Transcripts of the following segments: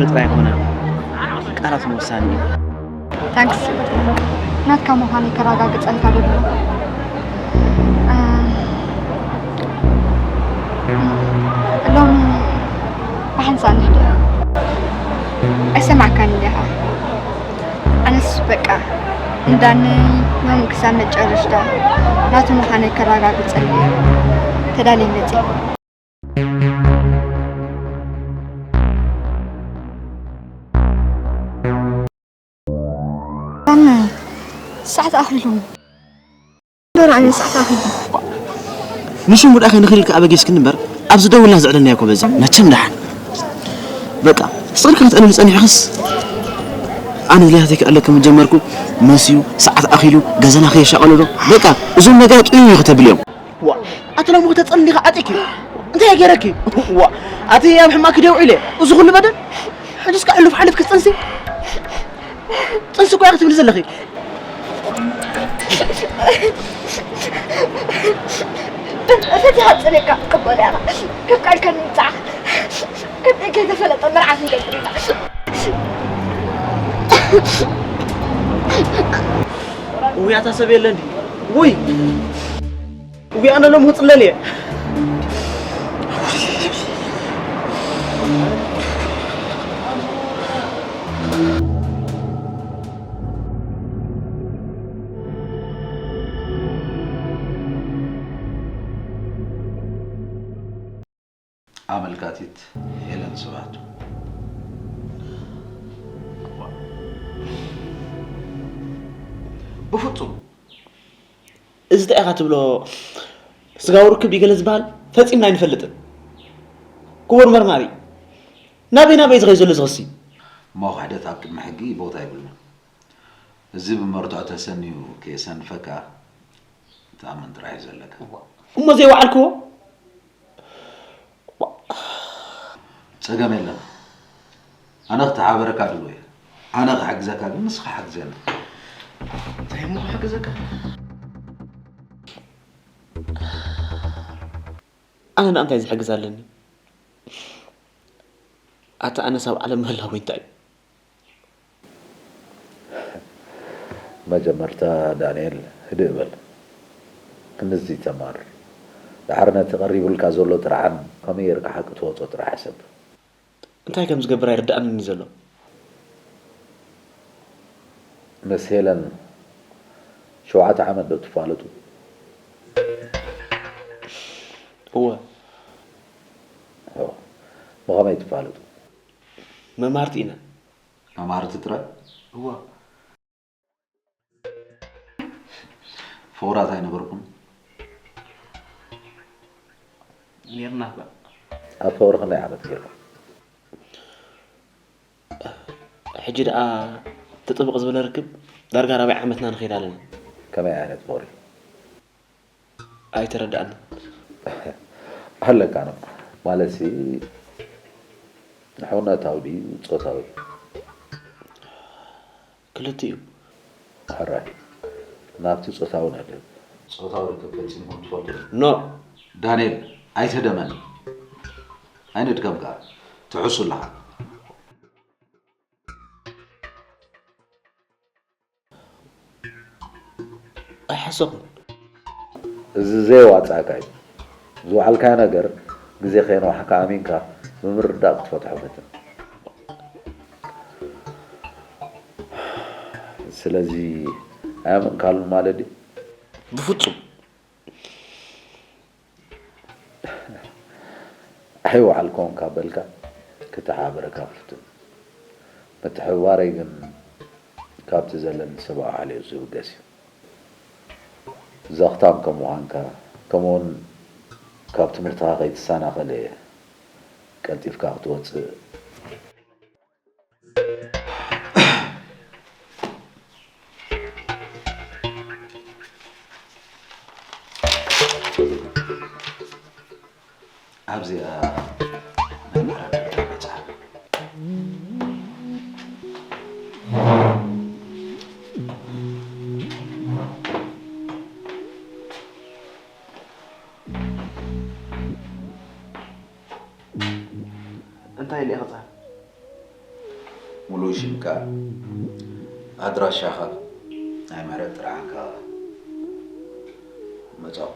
ጥራይ ኣይኮነን፣ ቃላት ምውሳን እዩ። ታንክስ። ናትካ ምዃነይ ከረጋግጸልካ ደሊ። ሎሚ ብሓንሳእ ንሕደ ኣይሰማዕካን እንዲኻ። ኣነስ በቃ እንዳኒ ዮም ክሳብ መጨረሽታ ናቱ ምዃነይ ከረጋግጸሉ እየ ተዳልየ መጽየ። ሰዓት ኣኺሉ። ዶር ኣነ ሰዓት ኣኺሉ። ንሽሙ ደኣ ከይንኽልል ከኣ በጊስክኒ እምበር ኣብዚ ደውልና ዘዕለልናዮ እኮ በዛ። መቸም ደሓን በቃ ስቕልካ ክትዕልሉ ጸኒሕክስ ኣነ ድሌታተይ ክዕለክ ምስ ጀመርኩ መስዩ ሰዓት ኣኺሉ ገዛና ከየሻቐሎ ዶ በቃ እዞም ነገራት ጥዩ እዩ ክተብል እዮም። ዋ ኣቲ ሎሚ ክተጸሊ ዲኻ ዓጢኪ እንታይ ገይረኪ? ዋ ኣቲ ኣብ ሕማቅ ክደው ኢለ እዚ ኩሉ በደል ሕጅስ ከሕልፍ ሓልፍ ክትጽንሲ ጽንሲ እኮ ክትብል ዘለኺ። ፈቲኻ ጽኒዕካ ክቕበሎ ኢኻ። ከፍቃድካ ንምብጻሕ ከብደይ ከይተፈለጠ መርዓ ክንገብር ኢና። ውይ ኣታ ሰብ የለን ድዩ? ውይ ውይ ኣነ ሎም ክጽለል እየ። ኣመልካቲት ሄለን ስብሃቱ። ብፍጹም እዚ እንታይ ኢኻ ትብሎ? ስጋዊ ርክብ ድዩ ገለ ዝበሃል ፈጺምና ኣይንፈልጥን። ክቡር መርማሪ፣ ናበይ ናበይ ዝኸይ ዘሎ እዚ ክሲ? እሞ ክሕደት ኣብ ቅድሚ ሕጊ ቦታ የብሉን። እዚ ብመርትዖ ተሰንዩ ከየሰንፈካ ትኣምን ጥራይ እዩ ዘለካ። እሞ ዘይወዓልክዎ? ጸገም የለን። ኣነ ክተሓባበረካ ድሉው እየ። ኣነ ክሕግዘካ ግን ንስኻ ሓግዘኒ። እንታይ እሞ ክሕግዘካ? ኣነ ንኣንታይ ዝሕግዝ ኣለኒ? ኣታ ኣነስ ኣብ ዓለም ምህላወይ እንታይ እዩ? መጀመርታ ዳንኤል ህድእ በል። ክንድዚ ተማር። ደሓር ነቲ ቀሪቡልካ ዘሎ ጥርዓን ከመይ ጌርካ ሓቂ ትወጾ ጥራሕ ሕሰብ። እንታይ ከም ዝገብር ኣይርድኣንን እዩ ዘሎ። ምስ ሄለን ሸውዓተ ዓመት ዶ ትፋለጡ? እወ። ብኸመይ ትፋለጡ? መማህርቲ ኢና። መማህርቲ ጥራይ? እወ። ፍቑራት ኣይነበርኩን? ኔርና እባ። ኣብ ፍቕሪ ክንደይ ዓመት ጌርኩም? ሕጂ ደኣ እቲ ጥብቕ ዝበለ ርክብ ዳርጋ ራብዓይ ዓመትና ንኸይድ ኣለና። ከመይ ዓይነት ፍቕሪ? ኣይተረድኣንን። ኣለካ ነው ማለትሲ ሕውነታዊ ድዩ ጾታዊ? ክልቲኡ። ሕራይ ናብቲ ጾታዊ ነድህብ። ጾታዊ ርክብ ፈጺምኩም ትፈልጡ ዶ? No። ዳንኤል ኣይትህደመኒ። ኣይንድገም ከኣ ትሕሱ ኣለኻ። ኣይሓሰኹን። እዚ ዘየዋጽኣካ እዩ። ዝወዓልካዮ ነገር ግዜ ከየንዋሕካ ኣሚንካ ብምርዳእ ክትፈትሖ ፈትን። ስለዚ ኣየመንካሉን ማለት ድዩ? ብፍጹም። ኣይወዓልኩን ካብ በልካ ክተሓባበረካ ክፍትን። ምትሕብባረይ ግን ካብቲ ዘለኒ ሰብኣዊ ሓልዮት ዝብገስ እዩ። ዘኽታም ከም ምዃንካ ከምኡውን ካብ ትምህርትኻ ከይትሰናኸለ ቀልጢፍካ ክትወጽእ ኣብዚኣ ናይ መረዳድኢ መጽሓፍ። እንታይ ኢለ ክጽሕፍ? ሙሉ ሽምካ፣ ኣድራሻኻ፣ ናይ ምሕረት ጥርዓንካ መጻኹ።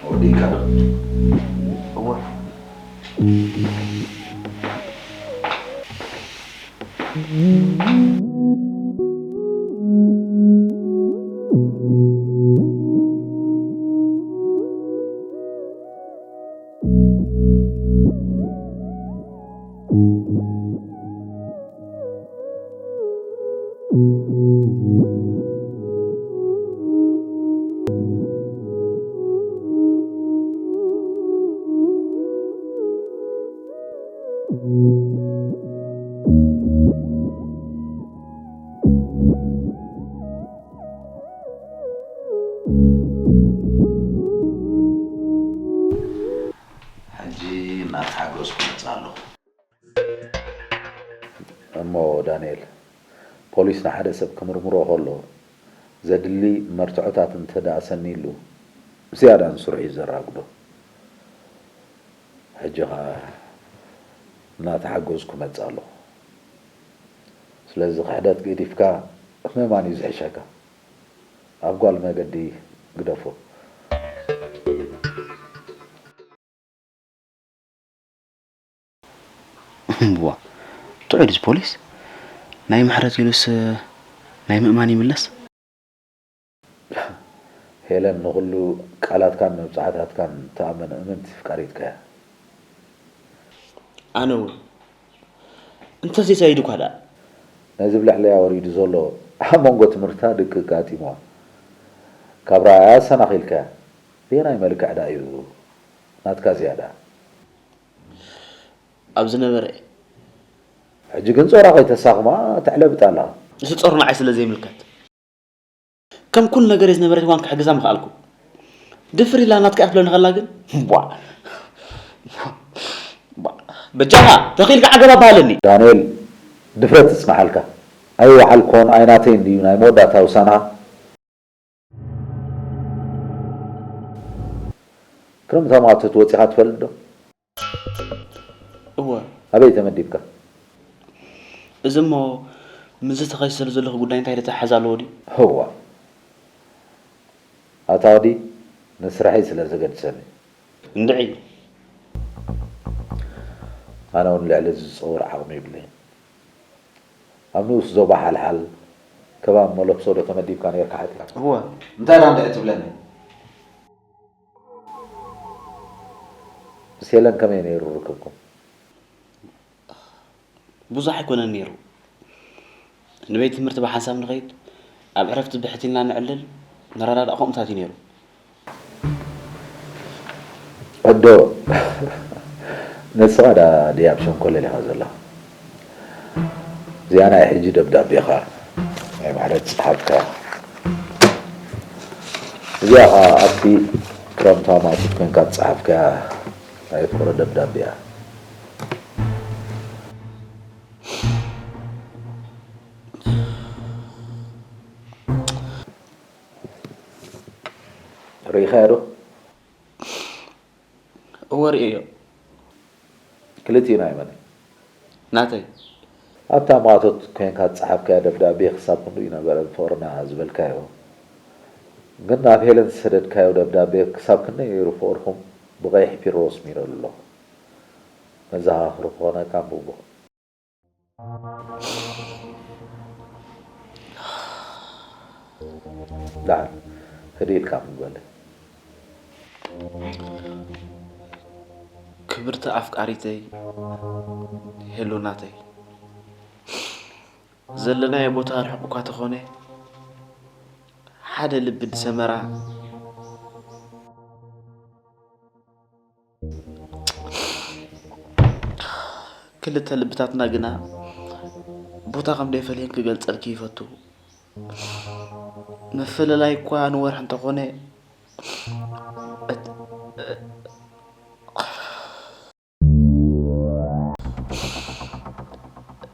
ወዲእካ ዶ? እወ። ሕጂ እናተሓገዝኩ መጽእ ኣለኹ። እሞ ዳንኤል፣ ፖሊስ ንሓደ ሰብ ክምርምሮ ከሎ ዘድሊ መርትዖታት እንተ ደኣ ሰኒሉ፣ ዝያዳ ንስርሑ እዩ ዘራጉዶ። ሕጂ ኸኣ እናተሓገዝኩ መጽእ ኣለኹ። ስለዚ ክሕደት ገዲፍካ ምእማን እዩ ዝሕሸካ። ኣብ ጓል መገዲ ግደፎ። እምቧ፣ ጥዑይ ድዩ ፖሊስ? ናይ ምሕረት ኢሉስ ናይ ምእማን ይምለስ? ሄለን ንኹሉ ቃላትካን መብጽዓታትካን ትኣምን እምንቲ ፍቃሪትካ እያ። ኣነ እውን እንተዘይሳይድ እኳ ደኣ። ነዚ ብልዕለያ ወሪዱ ዘሎ ኣብ መንጎ ትምህርታ ድቂ ኣጋጢምዋ። ካብ ረኣያ ኣሰናኺልካያ። በየናይ መልክዕ ደኣ እዩ ናትካ ዝያዳ? ኣብ ዝነበረ። ሕጂ ግን ጾራ ከይተሳኽማ ተዕለብጥ ኣለኻ። እቲ ጾር ንዓይ ስለ ዘይምልከት። ከም ኩሉ ነገር ዝነበረት እዋን ክሕግዛ ምኽኣልኩ። ድፍር ኢላ ናትካ እያ ክትብለኒ ከላ ግን ቧዕ ቧዕ በጃኻ ተኺኢልካ ዓገብ ኣባሃለኒ። ዳንኤል ድፍረት ይጽናሓልካ። ኣይወዓልኮን ኣይናተይን ድዩ ናይ መወዳእታ ውሳነኻ? ክረምታዊ ማእቶት ወጺኻ ትፈልጥ ዶ? እወ። ኣበይ ተመዲብካ? እዚ እሞ ምስዚ ተኸሲሰሉ ዘለኹ ጉዳይ እንታይ ተተሓሓዝ ኣለዎ ድዩ? እዋ። ኣታ ወዲ ንስርሐይ ስለ ዘገድሰኒ። እንድዒ። ኣነ እውን ልዕሊ እዚ ዝጸውር ዓቕሚ የብለይን። ኣብ ንኡስ ዞባ ሓልሓል ከባቢ መለክሶ ዶ ተመዲብካ ነይርካ ሓትያ? እወ። እንታይ ደኣ እንድዒ ትብለኒ? ምስ ሄለን ከመይ ነይሩ ርክብኩም? ብዙሕ ኣይኮነን ነይሩ። ንቤት ትምህርቲ ብሓንሳብ ንኸይድ፣ ኣብ ዕረፍቲ ብሕት ኢልና ነዕልል፣ ንረዳዳእ ከምኡታት እዩ ነይሩ። ኣዶ ንስኻ ዳ ድያ ኣብ ሸንኮለል ኢኻ ዘለኻ? እዚኣ ናይ ሕጂ ደብዳቤኻ ናይ ማዕረ ዝጸሓፍካያ። እዚኣ ኸኣ ኣብቲ ክረምታዊ ማእቶት ኮንካ ዝጸሓፍካያ ናይ ፍቕሪ ደብዳቤ እያ። ርኢኻያ ዶ? እወ ርእየዮ። ክልቲኡ ናይ መን እዩ? ናተይ። ኣብታ ማእቶት ኮይንካ ዝጸሓፍካዮ ደብዳቤ ክሳብ ክንድኡ ነበረ ፍቕርና ዝበልካዮ። ግን ናብ ሄለን ዝሰደድካዮ ደብዳቤ ክሳብ ክንደይ ነይሩ ፍቕርኹም ብቐይሕ ፒሮ ኣስሚረሉ ኣለኹ። መዘኻኽሪ ክኾነካ ኣንብቦ። ዳሓን ህድእ ኢልካ ምግበለይ። ክብርቲ ኣፍቃሪተይ ሄሉ ናተይ፣ ዘለናዮ ቦታ ርሑቕ እኳ ተኾነ፣ ሓደ ልቢ ድሰመራ፣ ክልተ ልብታትና ግና ቦታ ከም ደይፈለየን ክገልጸልኪ ይፈቱ። ምፍልላይ እኳ ንወርሒ እንተኾነ፣ እት-፣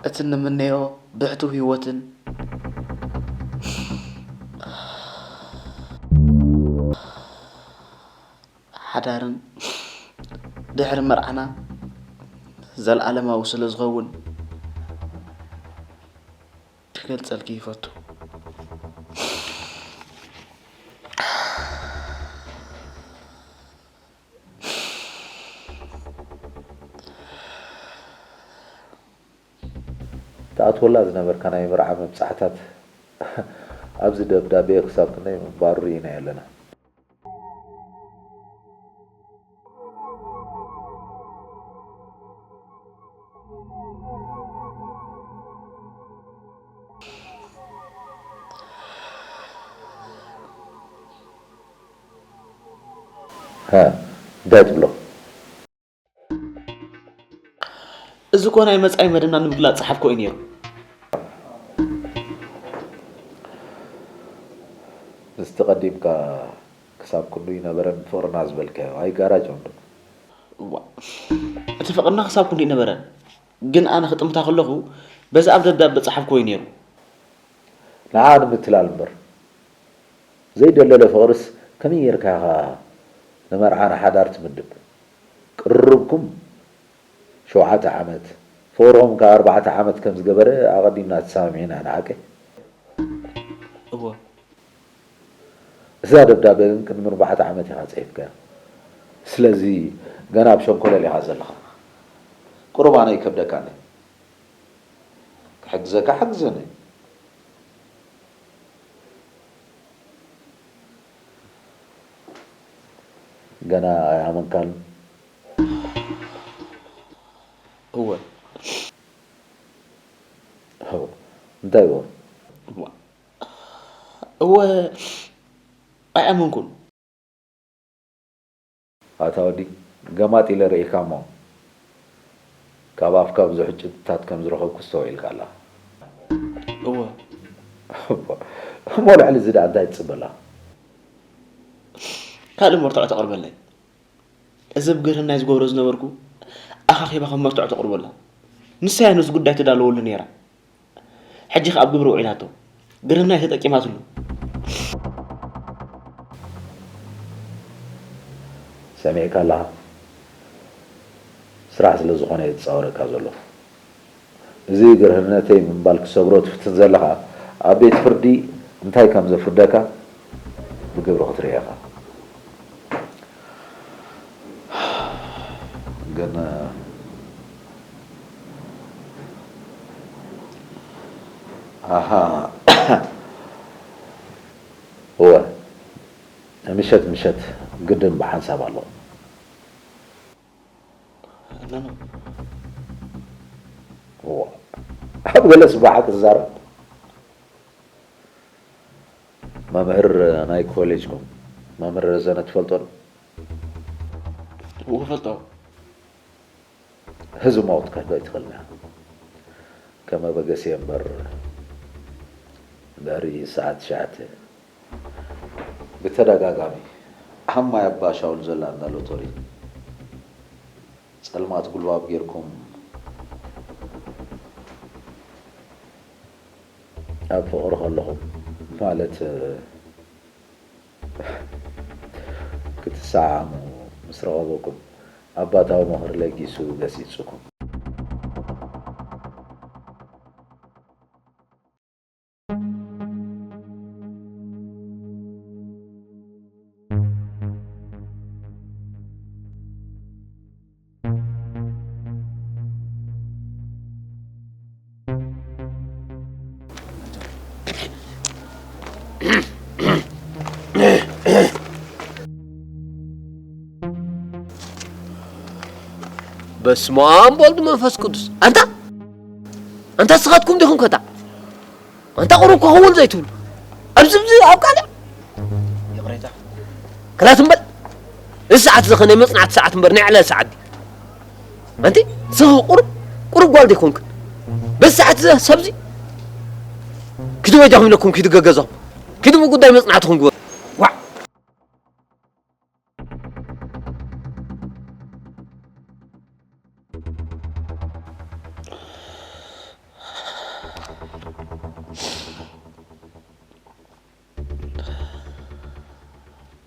እቲ እንምነዮ ብሕቱው ህይወትን ሓዳርን ድሕሪ መርዓና ዘልኣለማዊ ስለ ዝኸውን ክገልጸልኪ ይፈቱ። ትኣትወላ ዝነበርካ ናይ መርዓ መብጻሕታት ኣብዚ ደብዳቤ ክሳብ ክንደይ ምንባሩ ርኢናዮ ኣለና። ሃ፣ እንታይ ትብሎ? እዚ እኮ ናይ መጻኢ መደብና ንምግላጽ ዝጸሓፍኮ እዩ ነይሩ። ምስቲ ቀዲምካ ክሳብ ክንዱ ይነበረን ፍቕርና ዝበልካዮ ኣይጋራጨውን ዶ? እዋ፣ እቲ ፍቕርና ክሳብ ክንዱ ይነበረን፣ ግን ኣነ ክጥምታ ከለኹ በዚ ኣብ ደብዳቤ ዝጸሓፍኮ እዩ ነይሩ። ንዓ ንምትላል እምበር፣ ዘይደለለ ፍቕርስ ከመይ ጌርካ ኢኻ ንመርዓ ንሓዳር ትምድብ? ቅርርብኩም ሸውዓተ ዓመት፣ ፍቕርኹም ከኣ ኣርባዕተ ዓመት ከም ዝገበረ ኣቐዲምና ተሰማሚዕና ኢና፣ ሓቀይ? እወ። እዛ ደብዳቤ ግን ቅድሚ ኣርባዕተ ዓመት ኢኻ ጽሒፍካያ። ስለዚ ገና ኣብ ሸንኮለል ኢኻ ዘለኻ። ቁሩብ ኣነ ይከብደካኒ። ክሕግዘካ ሓግዘኒ። ገና ኣይኣመንካን? እወ። እወ። እንታይ እወ? እወ። እወ። ኣይኣመንኩን። ኣታ ወዲ፣ ገማጥ ኢለ ርእየካ እሞ፣ ካብ ኣፍካ ብዙሕ ጭብጥታት ከም ዝረኸብኩ ኣስተውዒልካ ኣለኻ። እወ። እሞ ልዕሊ እዚ ደኣ እንታይ ትጽበ ኣለኻ? ካልእ መርትዖ ተቕርበለይ። እዚ ኣብ ግርህናይ ዝገብሮ ዝነበርኩ ኣኻኺባ ከም መርትዖ ተቕርበላ። ንሳ እያ ነዚ ጉዳይ ትዳለወሉ ነይራ። ሕጂ ኸኣ ኣብ ግብሪ ውዒላቶ። ግርህናይ ተጠቂማትሉ። ሰሚዕካ ኣለኻ? ስራሕ ስለ ዝኾነ እየ ዝጻወረካ ዘለኹ። እዚ ግርህነተይ ብምባል ክሰግሮ ትፍትን ዘለኻ፣ ኣብ ቤት ፍርዲ እንታይ ከም ዘፍርደካ ብግብሪ ክትርኢ ኢኻ። ግን፣ ኣሃ፣ እወ፣ ምሸት ምሸት ግድን ብሓንሳብ ኣለኹ። እነኖ። እዋ፣ ኣብ ገለስ ብሓቂ ትዛረብ። መምህር ናይ ኮሌጅኩም መምህር ረዘነ ትፈልጦ ዶ? እወ፣ እፈልጦ። ህዝቢ ማውት ከሕዶ ኣይትኽእልን ኢኻ። ከመ በገሴ እምበር፣ ድሕሪ ሰዓት ትሽዓተ ብተደጋጋሚ ኣብ ማይ ኣባ ሻውል ዘላ እንዳ ሎቶሪ ጸልማት ጉልባብ ጌርኩም ኣብ ፍቕሪ ከለኹም፣ ማለት፣ ክትሰዓዓሙ ምስ ረኸበኩም፣ ኣባታዊ ምኽሪ ለጊሱ ገሲጹኩም። በስመ ኣብ ወልድ መንፈስ ቅዱስ። ኣንታ ኣንታ ስኻትኩም ዲኹም ከታ ኣንታ ቁሩብ ክኸውን ዘይትብሉ ኣብዚ ኣብዚ ኣብ ቃልዕ ይቕሬታ ክላት እምበል። እዚ ሰዓት እዚ ኸ ናይ መጽናዕቲ ሰዓት እምበር ናይ ዕላል ሰዓት ድዩ? ኣንቲ ስኺ ቁሩብ ቁሩብ ጓል ዶ ኣይኮንክን? በዚ ሰዓት እዚ ሰብዚ ኪዱ በጃኹም ኢለኩም ኪዱ ገገዛኹም ኪዱ ብጉዳይ መጽናዕትኹም ግበሩ። ዋዕ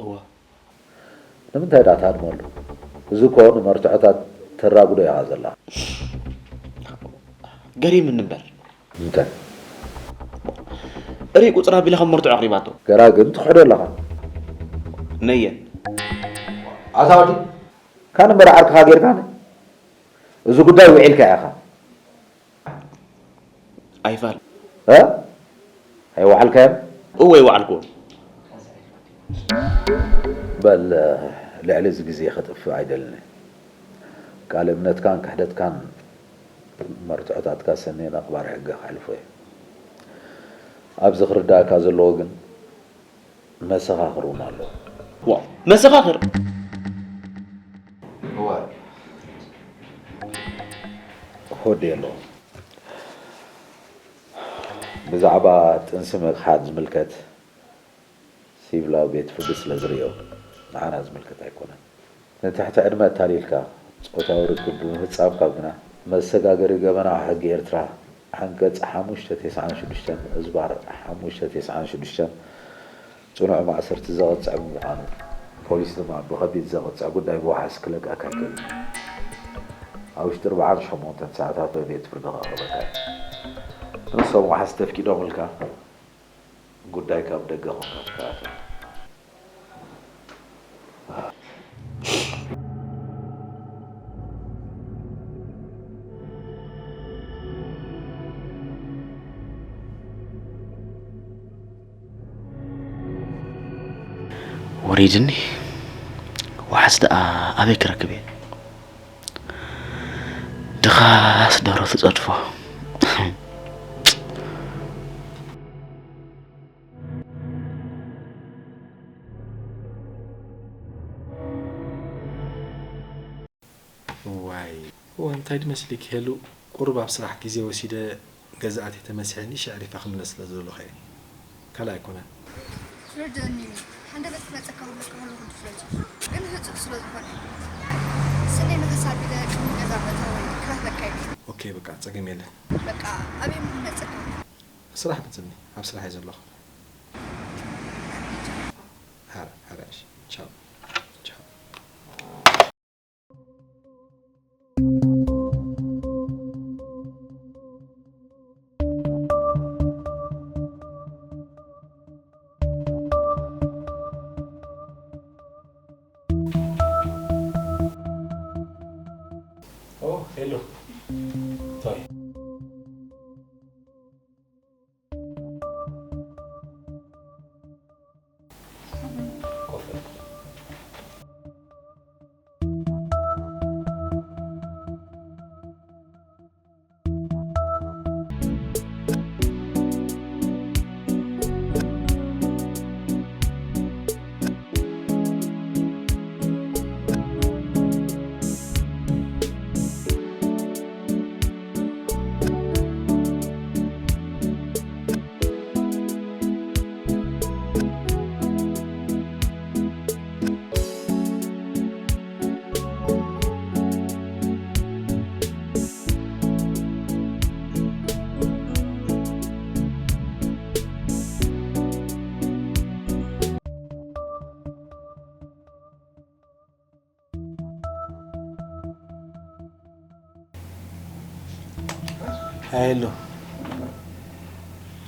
እዋ ንምንታይ ደኣ ትሃድመሉ? እዚ እኮ ንመርትዖታት ተራጉዶ ኢኻ ዘለኻ። ገሪምኒ እምበር። እንታይ? እሪ ቁጽራ ቢላ ከም መርትዖ ኣቕሪባቶ። ገና ግን ትኽሕዶ ኣለኻ። ነየን? ኣታ ወዲ፣ ካን እምበር ዓርክኻ ጌርካኒ። እዚ ጉዳይ ውዒልካ ኢኻ። ኣይፋል። እ? ኣይወዓልካዮን? እወ ኣይወዓልኩዎን። በል ልዕሊ እዚ ግዜ ከጥፍእ ኣይደልን እየ። ቃል እምነትካን ክሕደትካን መርትዖታትካ ሰንየን ኣኽባሪ ሕገ ከሕልፎ እየ። ኣብዚ ክርዳእካ ዘለዎ ግን መሰኻኽር እውን ኣለዉ። ዋው መሰኻኽር? እወ። ሆዴ ኣለዉ። ብዛዕባ ጥንሲ ምኽሓድ ዝምልከት ሲቪላዊ ቤት ፍርዲ ስለ ዝርእዮ ንዓና ዝምልከት ኣይኮነን። ንትሕቲ ዕድመ ኣታሊልካ ጾታዊ ርክብ ብምፍጻምካ ግና መሰጋገሪ ገበናዊ ሕጊ ኤርትራ ዓንቀጽ ሓሙሽተ ተስዓን ሽዱሽተን እዝባር ሓሙሽተ ተስዓን ሽዱሽተን ጽኑዕ ማእሰርቲ ዘቕጽዕ ብምዃኑ ፖሊስ ድማ ብኸቢድ ዘቕጽዕ ጉዳይ ብዋሕስ ክለቀካ ኣይክእልን። ኣብ ውሽጢ ኣርብዓን ሸሞንተን ሰዓታት ኣብ ቤት ፍርዲ ከቕርበካ እዩ። ንሶም ዋሕስ ተፍቂዶምልካ ጉዳይካ ብደገ ኾንካ ትከታተል። ወሪድኒ ዋሕስ ደኣ ኣበይ ክረክብ እየ? ድኻስ ደሮ ትጸድፎ። እዋይ እዋ እንታይ ድመስሊክ ሄሉ ቁሩብ ኣብ ስራሕ ግዜ ወሲደ ገዛ ኣትየ ተመሲሐኒ ሸዕሪፋ ክምለስ ስለ ዝደለኹ እየ ካልእ ኣይኮነን። ትረድእኒ እዩ። ሃንደበት ክመጸካ ከሎ ከሎ ክንዲ ፍለጥ እዩ። ግን ህጹጽ ስለ ዝኾነ። ስነይ ንኽሳብ ኢለ ቅድሚ ገዛ ምእታወይ ክረኽበካ እየ። ኦኬ በቃ ጸገም የለን። በቃ ኣበይ እሞ ክመጸካ? ስራሕ ምጽኒ ኣብ ስራሕ እየ ዘለኹ። ሃረ ሃረ እሺ ቻው ቻው። ኦ ሄሎ ቶይ ኮፍ በል። ሄሎ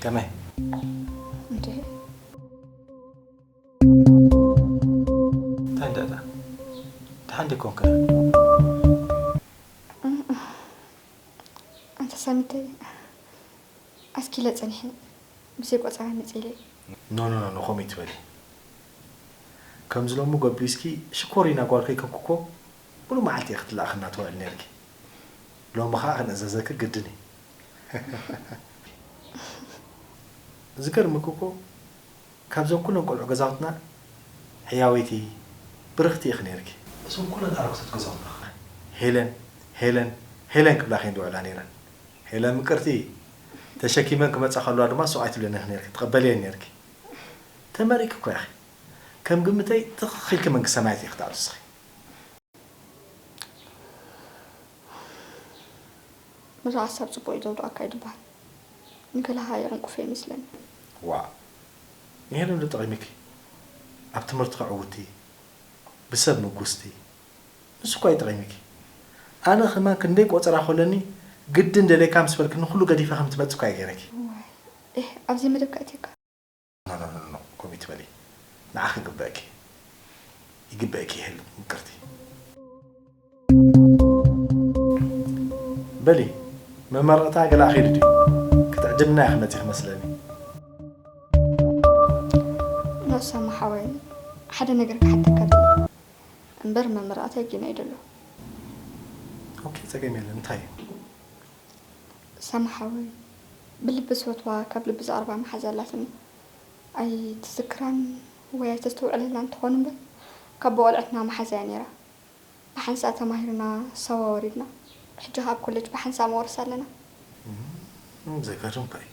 ከመይ? እንዴ እንታይ እንዳላ? ደሓን ዲኮንካ? ኣንተ ሳሚተይ ኣስኪለ ጸኒሐ ብዘይ ቆጸራ መጽእ ኢለ። ኖ ኖ ኖ ኖ ከምኡ ይትበሊ። ከምዚ ሎሚ ጎቢስኪ ሽኮሪና ጓል ከይኮንኩ እኮ ሙሉእ መዓልቲ እየ ክትለኣኽና ትውዕል ነርኪ። ሎሚ ኸኣ ክንእዘዘኪ ግድን እዩ። ዝገርምኪ እኮ ካብዘን ኩለን ቆልዑ ገዛውትና ሕያወይቲ ብርኽቲ ኢኺ ነይርኪ። እዞም ኩለን ኣረግቶት ገዛውትና ኸ? ሄለን ሄለን ሄለን ክብላ ከይን ድውዕላ ነይረን። ሄለን ምቅርቲ ተሸኪመን ክመጻ ከለዋ ድማ ሱቕ ኣይትብለኒ ኢኺ ነይርኪ፣ ትቐበልየን ነይርኪ። ተመሪቂ እኮ ኢኺ። ከም ግምተይ ትኽኺልኪ መንግስተ ሰማያት ኢኺ ትኣቱ እስኺ። ምርቓ ሓሳብ ጽቡቕ እዩ ዘውድኣካ እዩ ዝበሃል። ንገለ ኸኣ የዕንቁፍ እዩ ይመስለኒ። ዋእ ንሄለን ዶ ጠቒሚኪ? ኣብ ትምህርትኺ ዕውቲ፣ ብሰብ ምጉስቲ፣ ንሱ እኳ እዩ ጠቒሚኪ። ኣነ ከማን ክንደይ ቆጸራ ከሎኒ ግድን ደልየካ ምስ በልክኒ ኩሉ ገዲፈ ከም ትመጺ እኳ እዩ ገይረኪ። ዋይ፣ ኤህ፣ ኣብዚ መደብ ከእትየካ። ኖ ኖ ኖ ኖ፣ ከምኡ ትበሊ። ንዓኺ ይግበእኪ። ይግበእኪ ይህል ምቅርቲ። በሊ መመረቕታ ገለ ኣኺሉ ድዩ? ክትዕድምና ኢኺ መጺኺ መስለኒ። ኖ ሳማ ሓወይ፣ ሓደ ነገር ክሓተካ ደልየ እምበር መመረቕታ ጌና ኣይደሎ። ኦኬ፣ ጸገም የለን። እንታይ እዩ? ሳማ ሓወይ፣ ብልቢ ዝፈትዋ ካብ ልቢ ዝቐርባ መሓዛ ኣላትኒ። ኣይትዝክራን ወይ ኣይተስተውዕለላን ትኾን እምበር ካብ ብቖልዕትና መሓዛ እያ ነይራ። ብሓንሳእ ተማሂርና ሳዋ ወሪድና። ሕጂ ኸኣ ኣብ ኮሌጅ ብሓንሳእ መወርስ ኣለና። እም፣ ዘገርም እኳ እዩ።